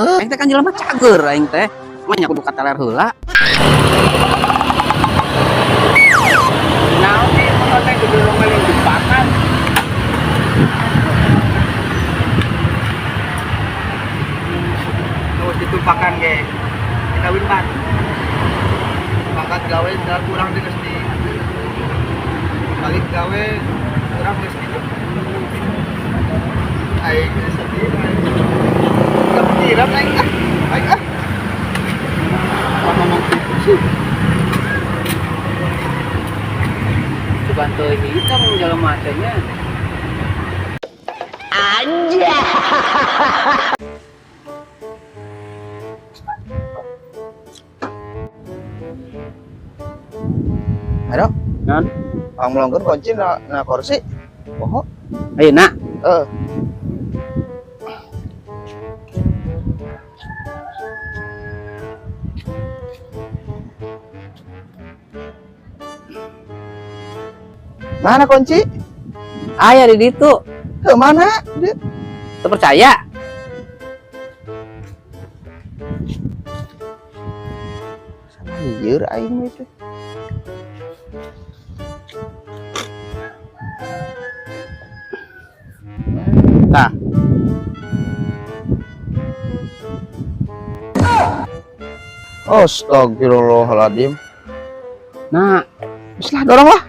Aing teh kan jelema cager aing teh. Mah nya kudu kataler heula. Naon sih motor teh didorong maling jebakan. Terus ditumpakan ge. Kawin ban. Pangkat gawe dan kurang di geus di balik gawe kurang geus di aing geus sedih aing kepikiran aing ah aing ah apa ngomong gitu sih. Coba teu hitam jelema teh nya. Ayo, Naon? ang melongkeun kunci na kursi. Poho. Ayeuna Eh, mana kunci? aya di ditu. Ke mana? Dia. Teu percaya? Salah lieur aing itu. Tah. Astagfirullahaladzim. Nah, Wis lah, dorong lah.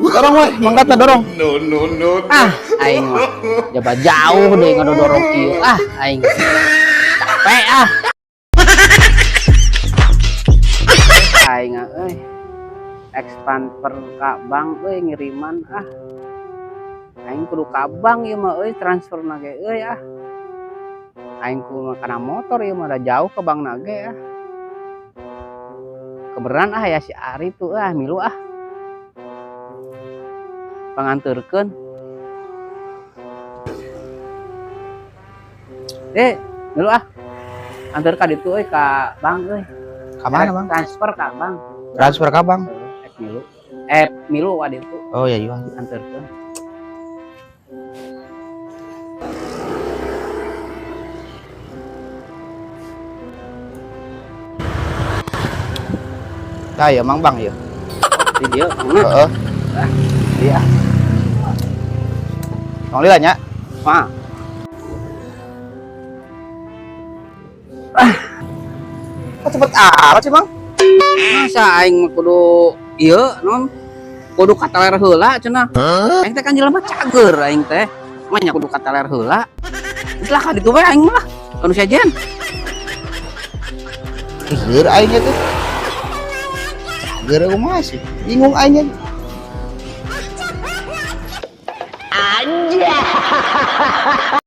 Dorong we, mangkatna dorong. No, no, no, no. Ah, aing mah jaba jauh deh ngadodorong kieu. Ah, aing. Capek ah. Aing ah, euy. Transfer ka bank euy ngiriman ah. Aing kudu ka bank ieu mah euy transferna ge euy ah. Aing kudu kana motor ieu mah da jauh ke bank na ge ah. Kebeneran ah ya si Ari tuh ah milu ah. Panganterkeun. Eh, milu ah. Anter ka ditu euy ka bank euy. Ka mana, Bang? Transfer ka bank. Transfer ka bank. Eh milu. Milu wa ditu Oh iya iya. anterkeun. Tah ya Mang Bang ya. Di dieu mangna. Heeh. Iya. Tong lila nya. Mah. Kok cepet amat sih, Bang? Masa aing mah kudu ieu non kudu kataler heula cenah. Aing teh kan jelema cager aing teh. Mah nya kudu kataler heula. Geus lah ka ditu we aing mah. Kanu sejen. Lieur aing teh. Cager aku masih. Bingung aing. Anjay.